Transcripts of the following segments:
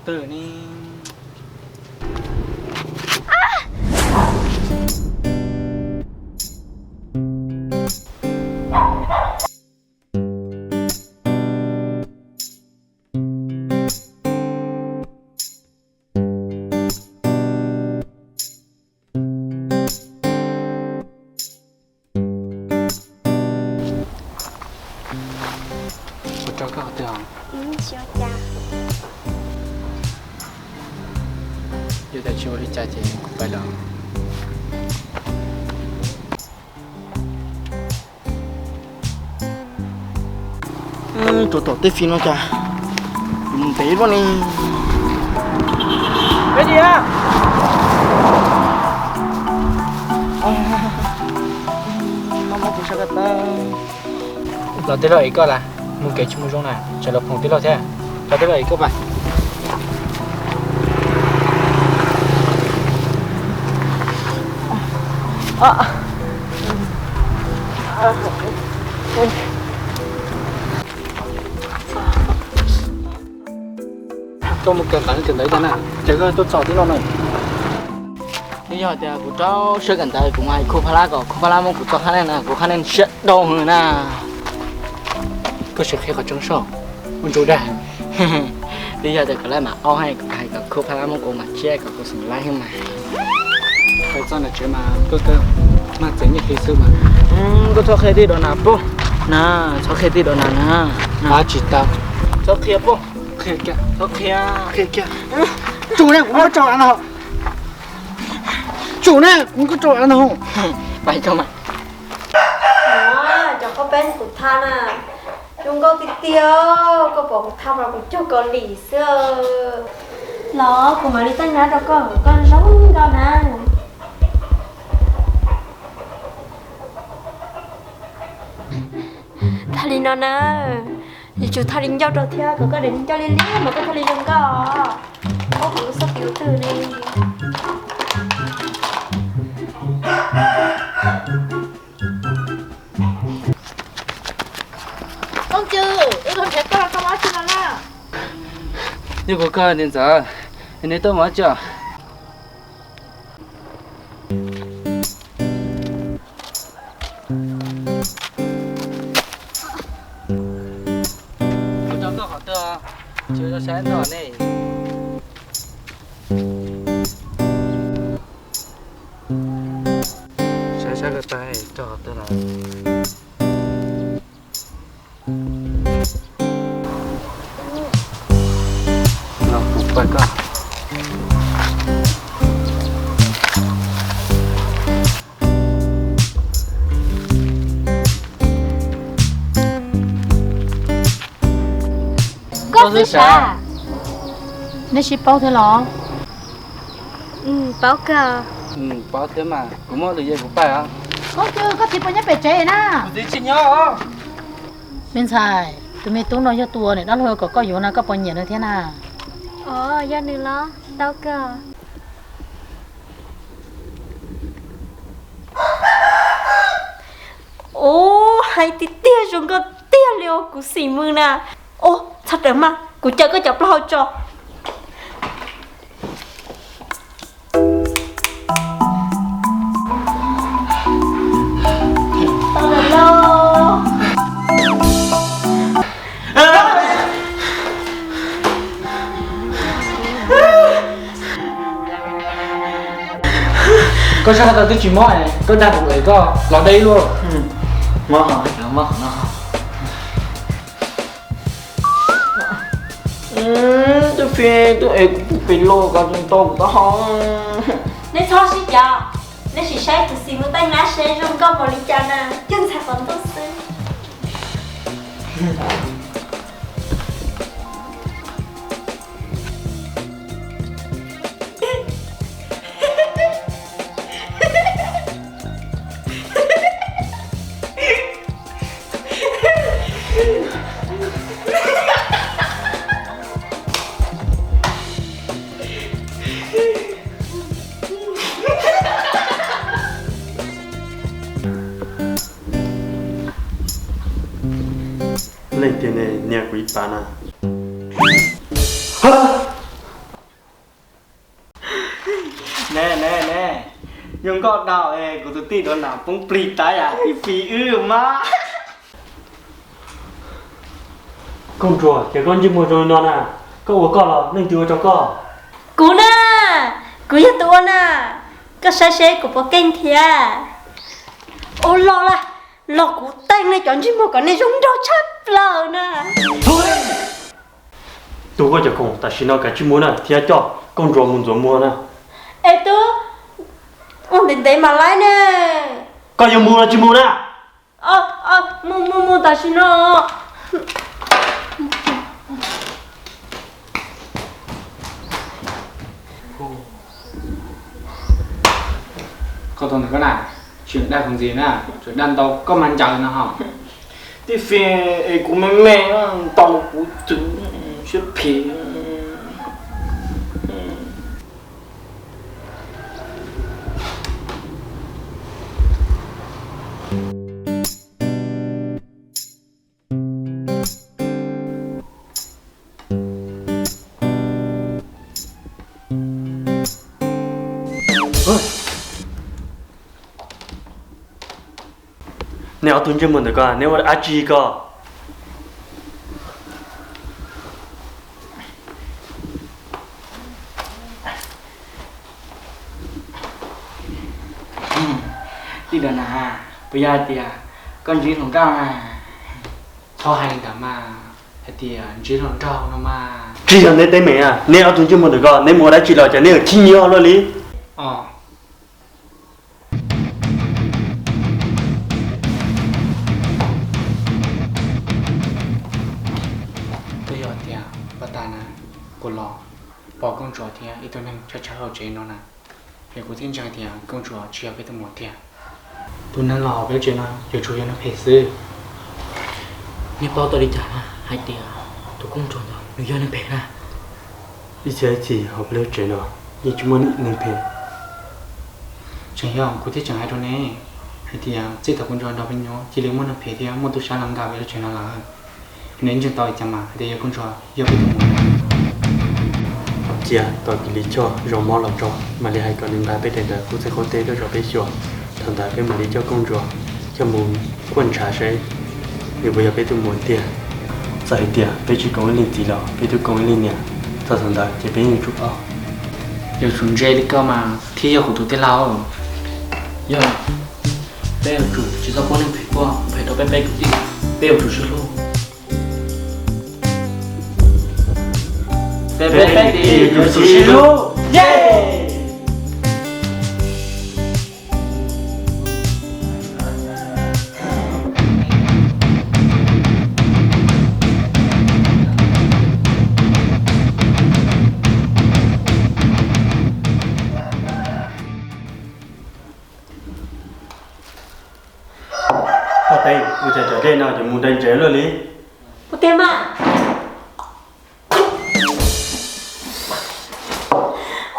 Twg ne? Kuv rau koj qhov twg os? Yog tias tsis ua li cas ces kuv pais lawm. Rau tom tej fij no cas mus ntev luaj ne. Peb diam. Los tij laug ev koj lawm, mus kev tsis mus zoo na, tsam los phoom tij laug thiab. Los tij laug ev koj mas. Koj mus kawm ntawv kawm ntawv cas na, ces koj tuaj txog tib no na. Twb yog tias kuv rau siab kawm ntawv, kuv mas hais Khub Phaj Lab kom Khub Phaj Lab muab kuv txog qhab neeg na, kuv qhab neeg siab dhau heev na. Koj sim qhia qhov tseeb soj, ua ntsuj dag. Twb yog tias kom lawv mam aub hais kom Khub Phaj Lab muab kuv mas tsiab kom kuv xeem laib thiab mas. Hais txog nram tsev mas koj kawg mag txev nyiaj hli xwb mas. Koj txhob qhia tij Dov Nas pog na, txhob qhia tij Dov Nas na. Tsis tau. Txhob qhia pog. Qhia kiag, txhob qhia. Qhia kiag. Tsum na, kuv muab koj rau av no. Tsum na, kuv muab koj rau av no. Pais tso mas. Cov koj peb kuv thaj na, zoo nkauj tiag tiag, koj pom kuv thaj mas kuv cog kos lim xwb. Los kuv mam li teej nab rau koj, koj zoo nkauj na. Thaj li no na, yuav tsum thaj li ncauj rau thiab, kom koj daim ncauj liab liab mas koj thiaj li zoo nkauj. Koj kuv xoj kiv twg li. Koj Cw, wb tuaj nrhiav koj, koj ua dab tsi no na? Yog kuv koj niam ntxawm, neb tuaj mus dab tsi os? Kuv rau koj qhov twg, tsis tau saib ntau ne. Saib saib ko taw rau qhov twg lawm. Los kuv pais koj. Koj xwb sav? Neb sib paub thiab los? Paub kawg. Paub thiab mas, kuv muaj lwm yam kuv pais os. Koj Cw, koj txiv puas nyob pem tsev na? Kuv txiv tsis nyob os. Me ntxhais, tus me tub no yog tus uas niam dab laug kom koj yuav na, koj puas nyiam nws thiab na? Os, yog nws los tau kawg. Ub, hais tiag tiag zoo nkauj tiag li os kuv xim mws na. Ub, txhob rawm mas, kuv caw koj cov plaub hau tso. Koj sab ko taw twb tsis mob, koj dag kuv es koj los deb luaj. Mob, mob qhov no. Twb fij twb es kuv pem los koj tsis tau kuv taub hau. Neb txhob sib cav, neb sim saib kuv xim mws teej nab seb zoo nkauj npaum li cas na, cog ntxhais qhov ntuj xwb. Leej twg ne nias kuv ib pas na? Zoo nkauj dhau es kuv tus tij duav nam poob plig tas yam tib fis wb mas. Koj ntsuag, ces koj ntsej muag zoo li no na, koj ua koj los neeg twg ua rau koj? Kuv na, kuv yog tus ua na, koj saib seb kuv puas keej thiab. Ua los lawm, los kuv teej nej cov ntsej muag kom nej zoo nraug tshaj plaws na. Tub, koj cov khoom tam sim no kav tsij mus na, thiab coj koj ntsuag mus ntxuav muag na. Es tub, ua ntev ntev mas laib ne. Koj yuav mus los tsis mus na? Mus, mus, mus tam sim no. Koj tau ntawm koj na, tsis dag kuv ntxiv na, tsuas dag ntau koj mas ncaws no ho. Tib fis es kuv me me, ntaus kuv twv siab phem. Nej ob tug ntsej muag ntawm ko, neb ua dab tsi ko? Tij Dam Nas, puas yog hais tias koj ntsib hluas nkauj na? Txhob hais li ntawd mas, hais tias ntsib hluas nraug no mas. Tsis yog neb teeb meem, neb ob tug ntsej muag ntawm ko, neb mus ua dab tsi los cas neb yuav chim nyiab luaj li? Twb yog tias pab tas na, kuv los pom koj ntsuag thiab ib tug neeg tshawb tshawb hauv tsev no na, es kuv thiaj ntseeg tias koj ntsuag tsis yog peb tus muam tiag. Tus neeg los hauv peb lub tsev no yuav tsum yog neeg phem xwb. Nej paub tau li cas na hais tias tus koj ntsuag ntawd nws yog neeg phem na? Ib txhia ib txhis hauv peb lub tsev no yeej tsis muaj neeg phem. Tseem yog kuv thiaj tseem hais rau neb hais tias txij thaum kuv ntsuag nrog peb nyob cia li muaj neeg phem thiab muaj tub sab los nkag peb lub tsev no lawm. Neb ntseeg tau li cas mas hais tias yog koj ntsuag yog peb tus muam. Cia tos kiag li choj zoo mob los tso mam li hais kom nws nqa peb daim ntawv qub txeeg qub teb tuaj zov peb xyuas. Thaum ntawd peb mam li coj koj ntsuag coj mus kuaj ntshav saib nws puas yog peb tus muam tiag. Txawm hais tias peb tsis koom ib leeg txiv los peb twb koom ib leeg niam, txog thaum ntawd ces peb yeej yuav tsum paub. Yuav tsum ntse li koj mas thiaj yog kuv tus tij laug. Yog, peb yuav tsum tsis txhob pub neeg phem tuaj phem rau peb peb kwv tij, peb yuav tsum sib hlub. Peb peb kwv tij yuav tsum sib hlub. Paj Teeb, ua cas cov dej no yuav mus dai ntsev luaj li? Ua tiag mas.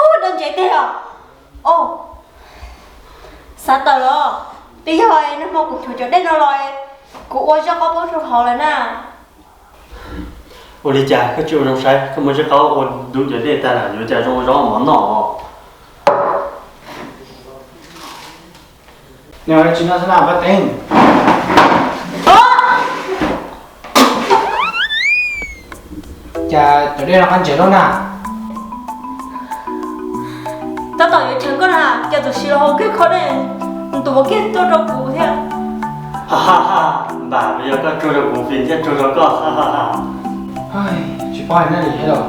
Ub, dai ntsev tiag os. Ub, xav tawm los. Twb yog nag hmo kuv nchuav cov dej no los kuv ua zaj qaub poob rau hauv lawm na. Ua li cas koj tsis ua zoo saib, koj muab zaj qaub ua dub cov dej tag lawm yuav cas zoo ua zaub mov noj os. Nws ua dab tsi no xwb na Paj Teeb? Cas cov dej no qab ntsev lawm na? Tab tom yuav tshev koj na, cas tus siv los hauv kiag kho dej, tus ua kiag tuaj rau kuv thiab. Ha ha ha, npam yog koj tsuag rau kuv, fim thiaj tsuag rau koj, ha ha ha. Tsis paub hais nej li thiab los.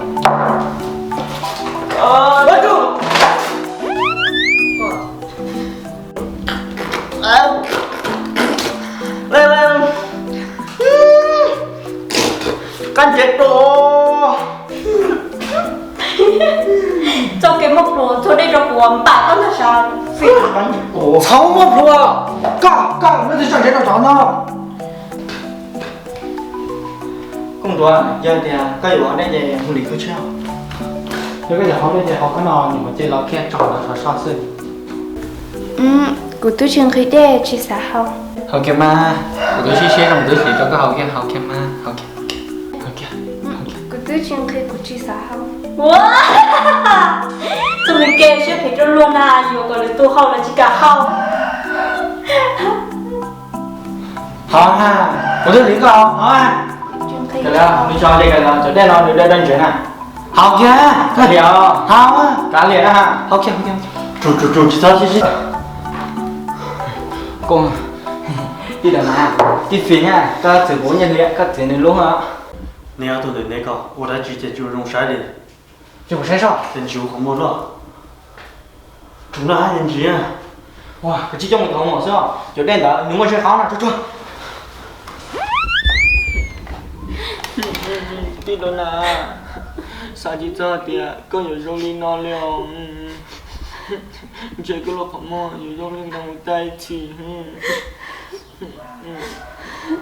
Qab ntsev dua. Txoj kev muaj plhus txhua dej rau kuv npam koj ntag sav. Txhob muaj plhus, koj, koj, nej twb tso ntsev rau cov no. Koj ntsuag, yog tias koj yuav dej ces mus lim khawb tsheb. Yog koj yuav haus dej ces haus koj no, nws mus ces los kiag tso ntawd sov so xwb. Kuv twb tsis nqhis dej, tsis xav haus. Haus kiag mas, kuv twb siab siab zoo twb hliv rau koj haus kiag, haus kiag mas, haus kiag, haus kiag, haus kiag. Kuv twb tsis nqhis, kuv tsis xav haus. Ua, txoj me kev siab phem rau luag na, yuav kom lwm tus haus los tsis kam haus. Hov, kuv twb hliv koj hov. Kav liam, nws tso li kav liam, cov dej no nws daj daj ntsev na. Haus kiag, kav liam, haus, kav liam na. Haus kiag, haus kiag. Tsum tsum tsum, tsis txhob sib sib. Koj, tij laug na, tij Fim na, koj txiv kuv nyiaj liam, koj txiv nws lub. Neb ob tug ntawm neb ko ua dab tsi ces tsis ua zoo saib li. Ces kuv saib soj, ces ntsis ua qhov muag luaj. Tsum no hab ntsis. Ua, koj tsis coj mus thov mom xwb, cov dej ntawd nws muaj zaj qab no, tsuag tsuag. Tij laug na, xav tsis txog tias koj yuav zoo li no li os. Ntshe koj lub qhov muag yuav zoo li ntawd mus tag ib txhis.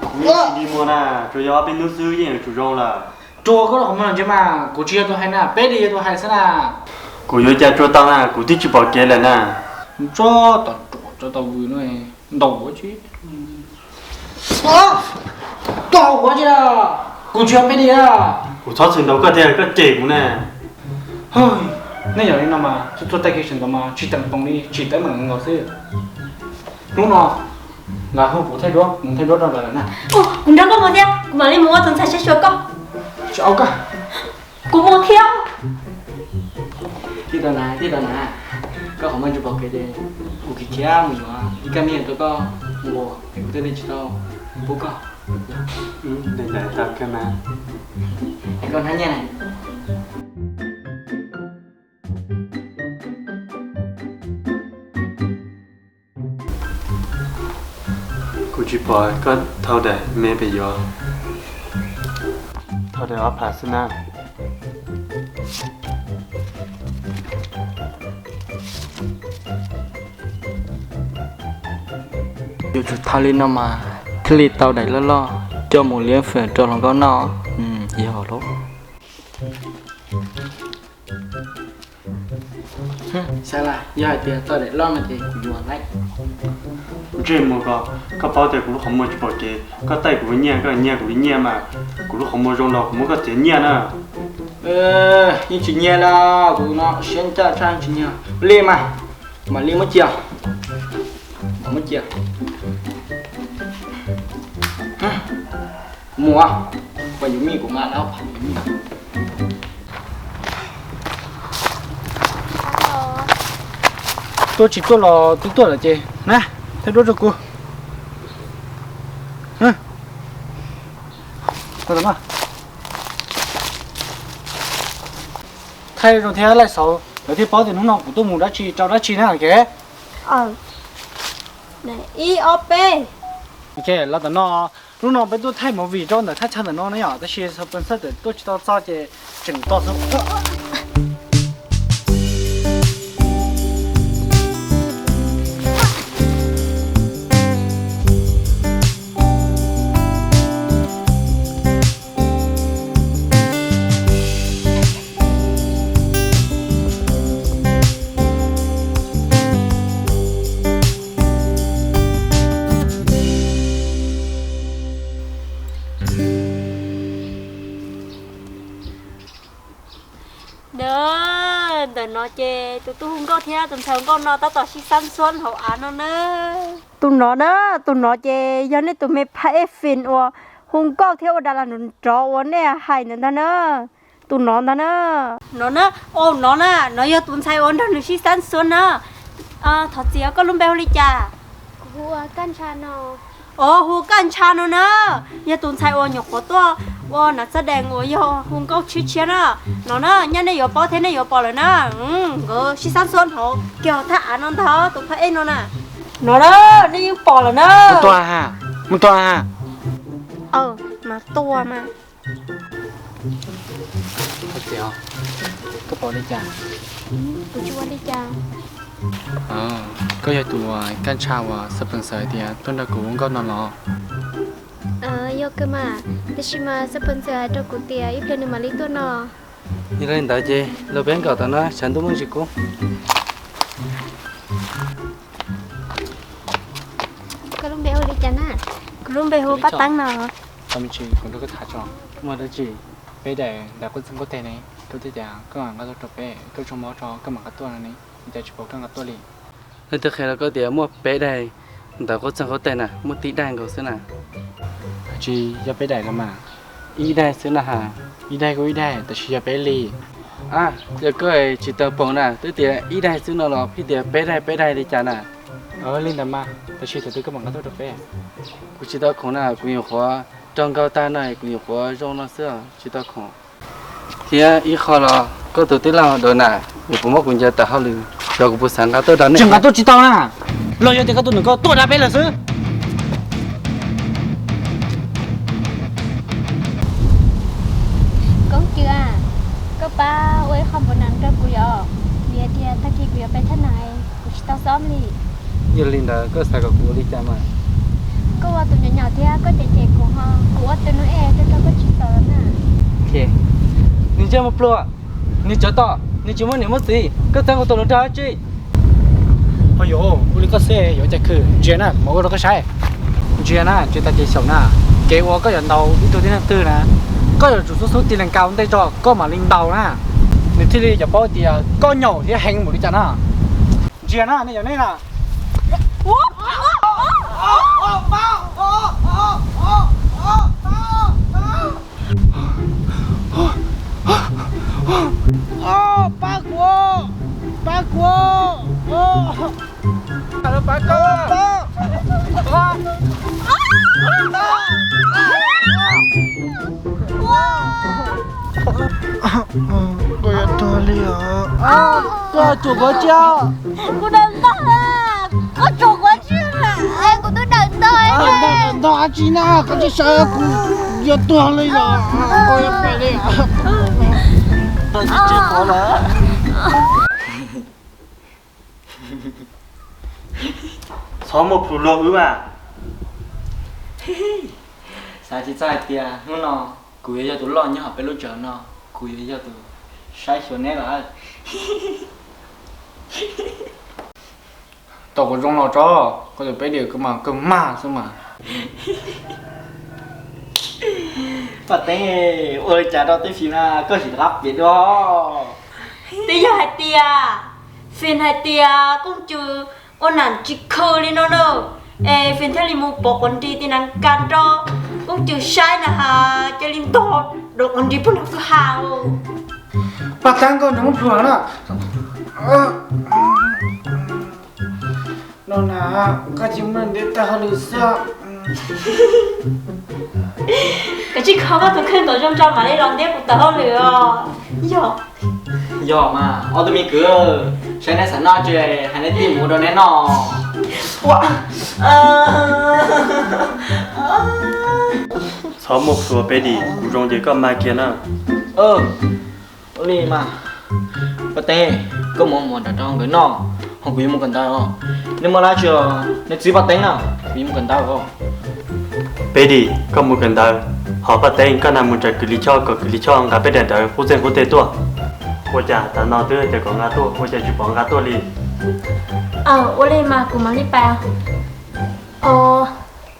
Kuv yeej tsis dig muag na, tsuas yog ob peb hnub xwb yeej yuav tsum zoo lawm. Rua koj lub qhov muag ntsis mas, kuv tsis yog tus hais na, peb li yog tus hais xwb na. Kuv yuav cas tsua tau na, kuv twb tsis pom kev lawm na. Tso tau ruam tso tau vwm no, ntaus ua tsi. Koj ua tsi a? Kuv tsis yog peb li a. Kuv txhob txwm ntaus koj tiag, koj cem kuv na. Nej yog li no mas, txhua txhua tag kis sawv ntxov mas tsis teem poom li, tsis teeb meem nkaus xwb. Hnub no lawv hu kuv thaij duab, mus thaij duab rau lawv lawm na. Kuv nrog koj mus thiab, kuv mam li mus ua tus ntxhais saib xyuas koj. Tsis au koj. Kuv mus thiab. Tij laug na, tij laug na, koj qhov muag tsis pom kev ces kuv khiav khiav mus yuav ib kab me nyuam rau koj nqus es kuv thiaj li tsis tau pub koj. Li ntawd tau kawg mas. Es koj hnab nyiaj na. Kuv tsis pom koj thau daim me pem yuav. Thau daim ob phav xwb na. Yuav tsum thau li no mas thiaj li tau daim loj loj coj mus liab fawm rau hluas nkauj noj. Yog lawm. Xav las, yog hais tias tau daim loj no ces kuv yuav lawm. Ntsej muag ko, koj paub tias kuv lub qhov muag tsis pom kev, koj taij kuv li nyiaj, koj nyiag kuv li nyiaj mas, kuv lub qhov muag zoo los kuv muab koj txiav nyiaj na. Yeej tsis nyiag li, kuv no siab ncaj tshaj, tsis nyiag li mas, mam li muab cia, mam muab cia. Mus, kuv yuav mij kuv nqa ob phav. Tuaj tsis tuaj los twb tuaj lawm ces na, thaij duab rau kuv. Thaij zoo thiab laij xauv, lawv thiaj paub tias hnub no kuv tuaj mus dab tsi rau dab tsi na. Ok, ib ob peb. Ok, los tam no, hnub no peb tuaj thaij movie rau ntawm thaj chaw ntawm no ne yom, tab sis sponsor tawm tuaj tsis tau txog ces tseem tos xwb. Ntawm no ces tus tub hu nkauj thiab tus ntxhais hu nkauj no tab tom sib xab xuab hauv av no na. Tus no na, tus no ces yog nej tus me phab ej fin uas hu nkauj thiab ua da las nrov uas nej hais ntawd ntag na. Tus no ntag na. No na, o no na, no yog tus ntxhais uas nrog nws sib xab xuab na. Thov txim, koj lub npe hu li cas? Kuv hu Kaj Ntsha no. O, hu Kaj Ntsha no na, yog tus ntxhais uas nyuam qhuav tuaj ua nam txaj dees uas yog hu nkauj tshiab tshiab na. No na, nyaj nej yuav paub thiab nej yuav pom lawm na. Nkawd sib xab xuab hauv kiag hauv thaj av no ntag, tus phab ej no na. No na, nej yeej pom lawm na. Mus tua ha, mus tua ha. Mas tua mas. Koj pom li cas? Kuv tsis ua li cas. Koj yog tus Kaj Ntsha uas sponsor tias tuaj nrog kuv ua nkauj no los? Yog kawg mas, tab sis mas sponsor hais rau kuv tias ib pliag nws mam li tuaj no. Yog li ntawd ces los peb nkaum tom no, tshav ntuj muaj ntsis kub. Koj lub npe hu li cas na? Kuv lub npe hu Paj Teeb no. Tau me ntsis kuv nrog koj tham tso, muaj dab tsi peb daim ntais quaj txeeg quaj teg ne? Koj twb tias koj mam nqa tuaj rau peb, koj tso mob tso koj mam nqa tuaj no ne, cas tsis pom koj nqa tuaj li? Leej twg qhia rau koj tias muaj peb daig ntawm qub txeeg qub teg na, muaj tib daig nkaus xwb na. Tsis yog peb daim los mas, ib daig xwb na has. Ib daig kuj ib daig, tab sis yog peb li. A, yog koj tsis tau pom na, twb tias ib daig xwb no los pheej tias peb daig peb daig li cas na? Li ntawd mas, tab sis thaum twg koj mam nqa tuaj rau peb? Kuv tsis tau khoom na, kuv nyuam qhuav raug nkaug tag no, kuv nyuam qhuav zoo no xwb, tsis tau khoom. Thiab ib qho los koj tus tij laug Dawm na, nws puas muab kuv ncaws tawm hauj lwm, xyov kuv puas xav nqa tuaj rau nej. Tseem nqa tuaj tsis tau na, los yog tias koj tus nus koj tuaj dab peb lawm xwb. Koob Cw, koj pab ua ib qho npaum no rau kuv yom, vim hais tias tag kis kuv yuav pem thab nais, kuv tsis tau xob li. Yog li ntawd koj xav kom kuv ua li cas mas? Koj ua tus nyom nyom thiab koj cem cem kuv ho, kuv ua tus no es tej zaum koj tsis txawj na. Niag ntsej muag pluag, niag tsov tom, niag tsis muaj niam muaj txiv, koj txeeb kuv tus nus rau dab tsi? Ho yuav ua li koj xwb yuav cas khwm, ntsia na, kuv mam ua rau koj saib. Ntsia na, tsis tas ces xyaum na, kev ua koj yuav ntaus ib tug tib neeg twg na, koj yuav tsum xub xub tig lees kaus ntej tso koj mam li ntaus na, nws thiaj li yuav paub tias koj nyaum thiab heev npaum li cas na. Ntsia na, nej cov nej na. Pab kuv, pab kuv. Pab koj. Koj yuav tuag li os. Koj tsuam kuv tsi. Kuv daws ntog, koj tsuam kuv tsi. Kuv twb daws ntog. Ntog dab tsi na, koj tsis sawv kuv yuav tuag li los koj yuav pem li. Tsis tsis qhuav lawm. Txhob muaj plhus luag wb mas. Xav tsis txog hais tias hnub no kuv yuav yog tus loj nyob hauv peb lub tsev no, kuv yuav yog tus saib xyuas neb lawm. Tau kuv zoo los tso, koj tus peb diam kawg mas kawg mag xwb mas. Paj Teeb, ua li cas rau tib si na koj tsis rov qab piav dua? Twb yog hais tias Fim hais tias Kooj Cw ua nam tsis khw li no na, es Fim thiaj li mus pov quav nris tim nees kas rau Kooj Cw saib na has, cia li ntog dua quav nris puag nram kwj ha. Paj Teeb, koj tseem muab plhuav na. No na, koj tsis muaj ntiab tawm hauj lwm xwb. Koj tsis kho koj tus kheej kom zoo tso mam li los ntiab kuv tawm hauj lwm os. Yog, yog mas ob tug me kwv, saib neb xav noj tsi hais neb tij mus rau neb noj. Txhob muab plhuav peb dim, kuv zoo ces koj mag kiag na. Ua li mas, Paj Teeb, koj mus ua mov nram rau nkawd noj, ho kuv yuav mus kawm ntawv os. Neb muaj dab tsi los neb txib Paj Teeb na, kuv yuav mus kawm ntawv os. Peb dim, koj mus kawm ntawv, ho Paj Teeb koj na mus ntsib Kwv Lis Choj kom Kwv Lis Choj nqa peb daim ntawv qub txeeg qub teg tuaj. Ua cas tav no twb hais tias kom nqa tuaj, ua cas tsis pom nqa tuaj li? Aw, ua li mas kuv mam li pais. Os,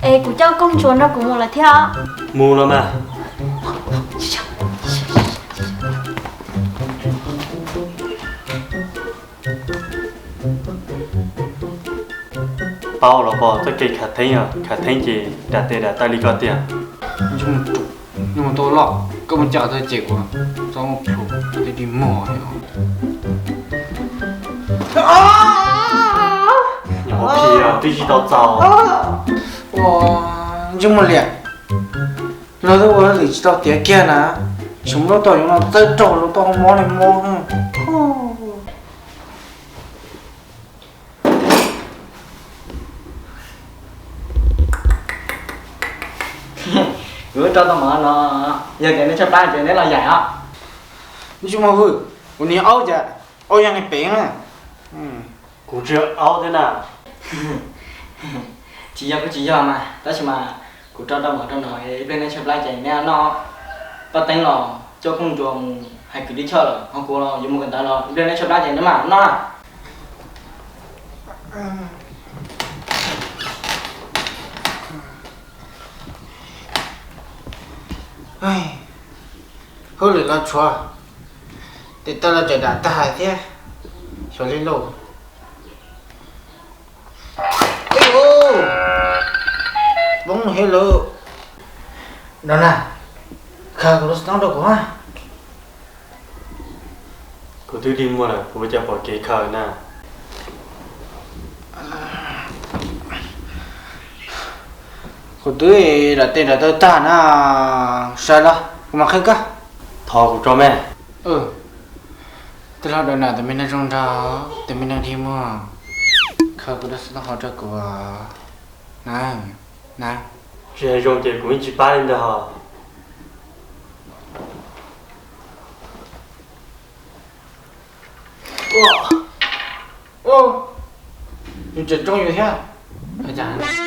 es kuv coj Kooj Ntsuag nrog kuv mus lawm thiab. Mus los mas. Paub los pom txoj kev khav theeb, khav theeb ces dam tes dam taw li ko tiag. Nyuj mus tau loj, koj mus coj tau ces kuv txhob mus plhuav tej dig mog. Nyuam qhuav phim twb tsis tau txaus. Ntsej muag liam, luag twb ua lwm tsis tau tiav kiag na, tseem muab lub tau yuav no txawb raug luag tau mob li mob. Kuv rau tau mov no, yog tias neb tshaib plab ces neb los yaim os. Ntsej muag hwj, kuv niag aub cas aub yog niag peev na. Kuv tsis aub thiab na. Tsis yog kuj tsis yog mas, tab sis mas kuv rau tau mov rau no, ib pliag neb tshaib plab ces neb noj. Paj Teeb los coj Kooj Ntsuag mus hais Kwv Lis Choj lawm, ho kuv los yuav mus kawm ntawv los ib pliag neb tshaib plab ces neb mam noj na. Hauj lwm los tshuav, Tes taw los tseem dam tag thiab. Xyov li lauj. Poob hiab lauj. No na, khaws kuv lub xov tooj rau kuv. Kuv twb dig muag lawm, kuv ua cas pom kev khaws na. Kuv twb dam tes dam taw tag na, sawv los kuv mam qhia koj. Thov kuv tso me. Tij laug Dawm Nam tus me neeg zoo nraug, tus me neeg dig muag, khaws kuv lub xov tooj hauv rau kuv na, na. Tsis hais zoo ces kuv yeej tsis pab li ntag hos. Nws tseem tsoo yus thiab.